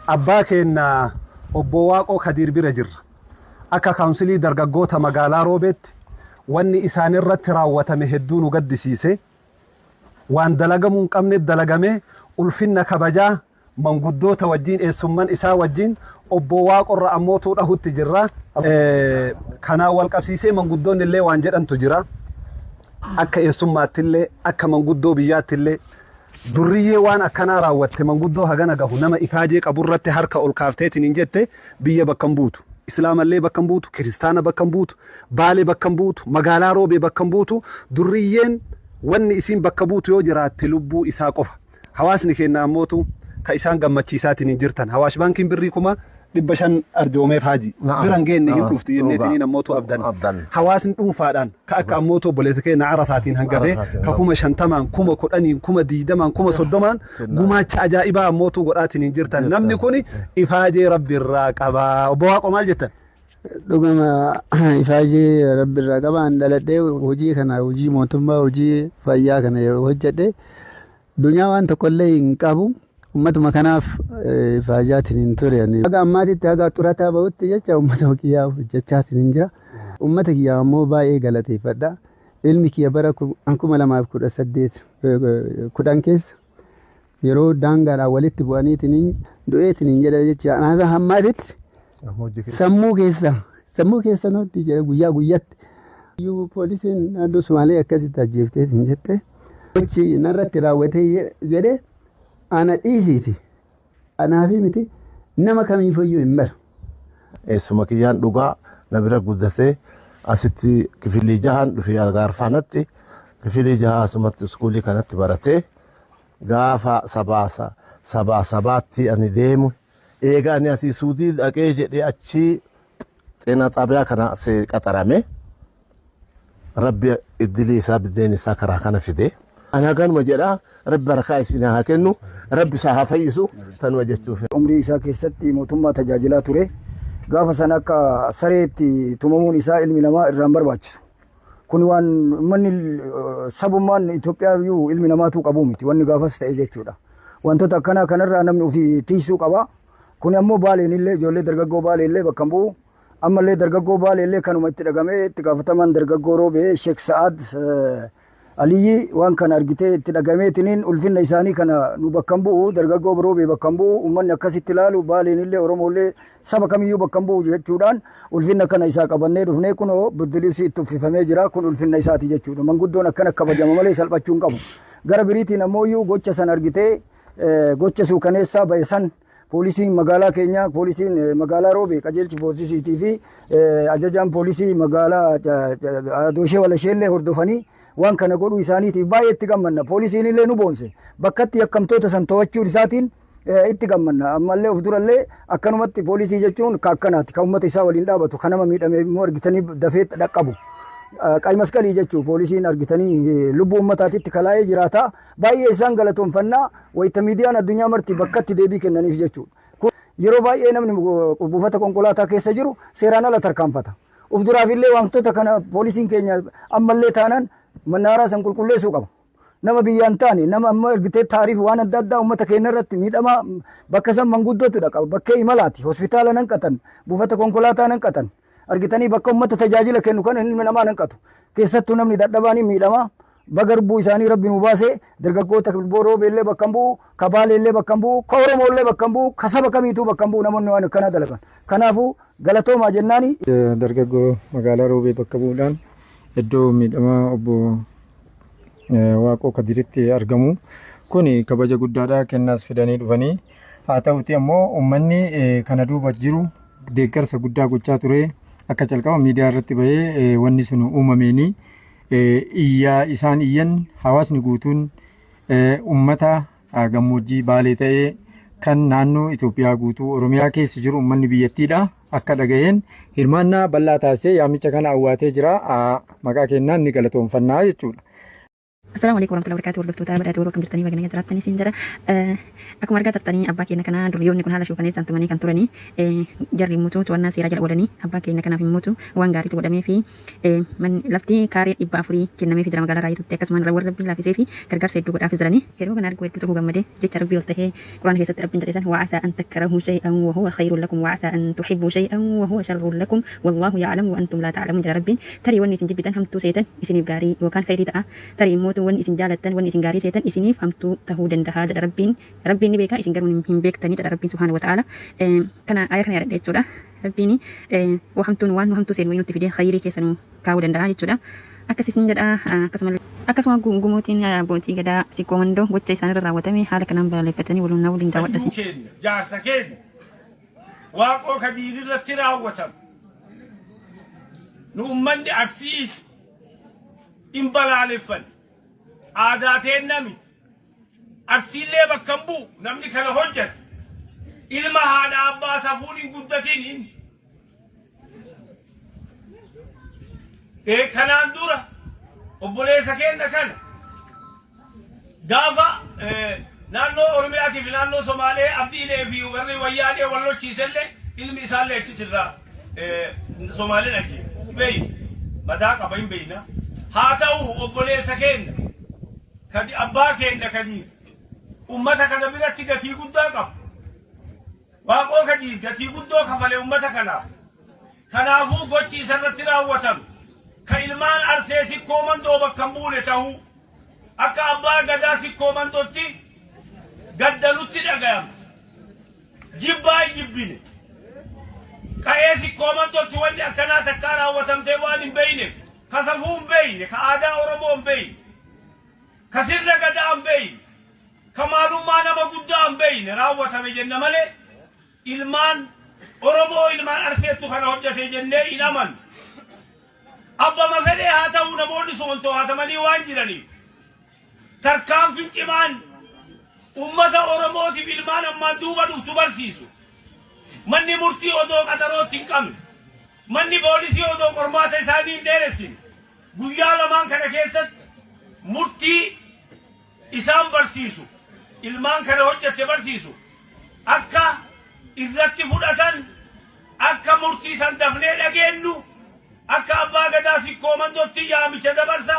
Abbaa keenna Obbo Waaqoo Kadiir bira jirra. Akka kaawunsilii dargaggoota magaalaa Roobeetti wanni isaanirratti raawwatame hedduu nu gaddisiise. Waan dalagamuu hin qabne dalagamee ulfinna kabajaa manguddoota wajjin eessumman isaa wajjin Obbo Waaqorra ammootuu dhahutti jirra. Kanaan wal qabsiisee manguddoonni illee waan jedhantu jira. Akka eessummaatti illee akka manguddoo biyyaatti illee durriyyee waan akkanaa raawwatte manguddoo hagana gahu nama ifaajee qaburratti harka ol kaafteetiin hin jette biyya bakka hin buutu. Islaamallee bakka hin buutu, kiristaana bakka hin buutu, Baalee bakka hin buutu, magaalaa Roobee bakka hin buutu, durriyyeen wanni isiin bakka buutu yoo jiraatte lubbuu isaa qofa. Hawaasni keenya ammootu ka isaan gammachiisaatiin hin jirtan. Hawaash baankiin birrii 500,000 arjoomeef haaji. Bira hin geenne hin dhufti jenneetiniin ammootu abdan. Hawaasni dhuunfaadhaan ka akka ammootu obboleessa keenya Arafaatiin hangafee ka 50,000n, 10,000n, 20,000n, 30,000n gumaacha ajaa'ibaa ammootu godhaatiin hin jirtan. Namni kun ifaajee Rabbi irraa qaba. Obbo Waaqoo maal jettan? Dhuguma ifaajee Rabbi irraa qaba. An dhaladhee hojii kana, hojii mootummaa, hojii fayyaa kana hojjedhe. Dunyaa waan tokkollee hin qabu. Ummatuma kanaaf ifaajaatiin hin ture. Haga ammaatitti haga xurataa bahutti jecha ummata kiyyaaf hojjechaatiin hin jira. Ummata kiyyaa ammoo baay'ee galateeffadha. Ilmi kiyya bara 2018 10 keessa yeroo daangaadhaan walitti bu'aniitiin du'eetiin hin jedha jecha haga hammaatitti sammuu keessa nutti jedha guyyaa guyyatti. Iyyuu poolisiin naannoo Sumaalee akkasitti ajjeeftee hin jette. Gochi narratti raawwatee jedhe ana dhiisiiti. Anaafi miti, nama kamiifiyyuu hin malu. Eessuma kiyyaan dhugaa na bira guddatee asitti kifilii jahan dhufee agaarfaanatti kifilii jaha asumatti iskuulii kanatti baratee gaafa sabaa sabaa sabaatti ani deemu eega ani asii Suudii dhaqee jedhee achii xeenaa xaabiyaa kana qaxarame. Rabbi iddilii isaa biddeen isaa karaa kana fide. Ana kanuma jedha, Rabbi barakaa isin haa kennu, Rabbi isaa haa fayyisu, tanuma jechuuf. Umrii isaa keessatti mootummaa tajaajilaa ture. Gaafa sana akka sareetti tumamuun isaa ilmi namaa irraan barbaachisu. Kun waan uummanni sabummaan Itoophiyaa iyyuu ilmi namaatu qabu miti wanni gaafas ta'e jechuudha. Wantoota akkanaa kanarraa namni ofii tiisuu qaba. Kun ammoo Baaleen illee, ijoollee dargaggoo Baalee illee bakka hin bu'u. Ammallee dargaggoo Baalee illee kanuma itti dhagamee itti gaafatamaan dargaggoo Roobee Sheek Sa'aad Aliyyi waan kana argitee itti dhagameetiniin ulfinna isaanii kana nu bakka hin bu'u, dargaggoo Roobee bakka hin bu'u, uummanni akkasitti ilaalu, Baaleen illee, Oromoo illee, saba kamiyyuu bakka hin bu'u jechuudhaan ulfinna kana isaa qabannee dhufnee kunoo birdilibsii itti uffifamee jira. Kun ulfinna isaati jechuudha. Manguddoon akkana kabajama malee salphachuu hin qabu. Gara biriitiin ammoo iyyuu gocha san argitee gocha suukaneessaa ba'e san poolisiin magaalaa keenyaa, poolisiin magaalaa Roobee, qajeelchi poolisiitii fi ajajaan poolisii magaalaa Dooshee Walasheellee hordofanii waan kana godhuu isaaniitiif baay'ee itti gammanna. Poolisiin illee nu boonse. Bakkatti yakkamtoota san to'achuun isaatiin itti gammanna. Ammallee of durallee akkanumatti poolisii jechuun ka akkanaati. Ka uummata isaa waliin dhaabatu, ka nama miidhame immoo argitanii dafee dhaqqabu. Qayi masqalii jechuun poolisiin argitanii lubbuu uummataatitti kalaa'ee jiraata. Baay'ee isaan galatoonfannaa wayita miidiyaan addunyaa marti bakkatti deebii kennaniif jechuudha. Yeroo baay'ee namni buufata konkolaataa keessa jiru seeraan ala tarkaanfata. Uf duraaf illee wantoota kana poolisiin keenya ammallee taanaan mannaaraa san qulqulleessuu qaba. Nama biyyaan taane, nama amma argitee taariif waan adda addaa uummata keenya irratti miidhamaa bakka san manguddootu dhaqaba. Bakkee imalaati. Hospitaala nan qatan. Buufata konkolaataa nan qatan. Argitanii bakka uummata tajaajila kennu kan ilmi namaa nan qatu. Keessattuu namni dadhabaan hin miidhamaa. Baga lubbuu isaanii Rabbi nu baase. Dargaggoota Roobee illee bakka hin bu'u, ka Baalee illee bakka hin bu'u, ka Oromoo illee bakka hin bu'u, ka saba kamiituu bakka hin bu'u namoonni waan akkanaa dalagan. Kanaafuu galatoomaa jennaani. Dargaggoo magaalaa Roobee bakka bu'uudhaan iddoo miidhamaa obbo Waaqoo Kadiritti argamu. Kun kabaja guddaadha, kennaas fidanii dhufanii. Haa ta'uti ammoo uummanni kana duuba jiru deeggarsa guddaa gochaa ture. Akka calqaba miidiyaa irratti bahee wanni sun uumameeni iyyaa isaan iyyan hawaasni guutuun uummata gammoojjii Baalee ta'ee kan naannoo Itoophiyaa guutuu Oromiyaa keessa jiru uummanni biyyattiidha. Akka dhaga'een hirmaannaa bal'aa taasisee yaamicha kana awwaatee jira. Maqaa kennaan ni galatoonfannaa jechuudha. Assalaamu alaikum warahmatullahi wabarakatuh. Hordoftoota badhaadhoo akkam jirtanii? Baga nagaa jiraattanii siin jira. Akkuma argaa jirtanii, abbaa keenya kana duriyyoonni kun haala shuukaneessaan tumanii kan turanii, jarri immoo to'annaa seeraa jala oolanii, abbaa keenya kanaaf immoo waan gaariitu godhamee fi lafti kaaree 400 kennameef jira magaalaa Raayituutti. Akkasumaan warra Rabbiin laafisee fi gargaarsa hedduu godhaafis jiranii. Yeroo kana argu hedduu tokko gammadee jecha Rabbii ol tahee Quraana keessatti Rabbiin jedhe san: وعسى أن تكرهوا شيئا وهو خير لكم وعسى أن تحبوا شيئا وهو شر لكم والله يعلم وأنتم لا تعلمون jedha Rabbiin. Tarii wanni isin jibbitan, hamtuu seetan, isiniif gaarii yookaan khayrii ta'a. Tarii immoo wanni isin jaalattan, wanni isin gaarii seetan, isiniif hamtuu tahuu danda'a jedha Rabbiin. Rabbiin ni beeka, isin garuu hin beektanii jedha Rabbiin سبحانه وتعالى. Kana ayaa kana yaadadha jechuudha. Rabbiin hamtuun waan nu hamtuu seenu wayii nutti fidee khayrii keessa nu kaa'uu danda'a jechuudha. Akkasiin jedha. Akkasuma gumootiin abbootii gadaa Sikkoo Mandoo gocha isaanirra raawwatame haala kanaan balaaleffatanii waliin na waliin daawwadha. Hayyuu keenya, jaarsa keenya Waaqoo Kadiir irratti raawwatame nu ummanni Arsii hin balaaleffan. Aadaa teenna miti, Arsiillee bakka hin bu'u. Namni kana hojjete ilma haadha abbaa safuun hin guddatin. Inni kanaan dura obboleessa keenya kana gaafa naannoo Oromiyaatii fi naannoo Somaalee Abdiilee fi warri Wayyaanee wal lolchiisellee ilmi isaallee achitti irraa Somaaleen ajjeefe. Beeyna. Mataa qaba, hin beeyna. Haa ta'u, obboleessa keenya kadi abbaa keenya Kadiir ummata kana biratti gatii guddaa qaba. Waaqoo Kadiir gatii guddoo kafale ummata kanaaf. Kanaafuu gochi isarratti raawwatame ka ilmaan Arsee Sikkoo Mandoo bakka hin buune tahuu akka abbaa gadaa Sikkoo Mandootti gadda nutti dhagayame. Jibbaa hin jibbine. Qa'ee Sikkoo Mandootti wanni akkanaa takkaa raawwatamtee waan hin beeyneef, ka safuu hin beeyne, ka aadaa Oromoo hin beeyne, ka sirna gadaa hin beeyne, ka maalummaa nama guddaa hin beeyne raawwatame jenna malee ilmaan Oromoo, ilmaan Arseettu kana hojjete jennee hin amannu. Abbama fedhee haa ta'u, namoonni sun to'atamanii waan jiraniif tarkaanfiin cimaan ummata Oromootiif ilmaan ammaan duuba dhuftu barsiisu. Manni murtii odoo qaxarootti hin qabne, manni poolisii odoo qormaata isaanii hin dheeressine, guyyaa lamaan kana keessatti murtii isaan barsiisu, ilmaan kana hojjette barsiisu akka irratti fudhatan, akka murtii san dafnee dhageenyu akka abbaa gadaa Sikkoo Mandootti yaamicha dabarsa.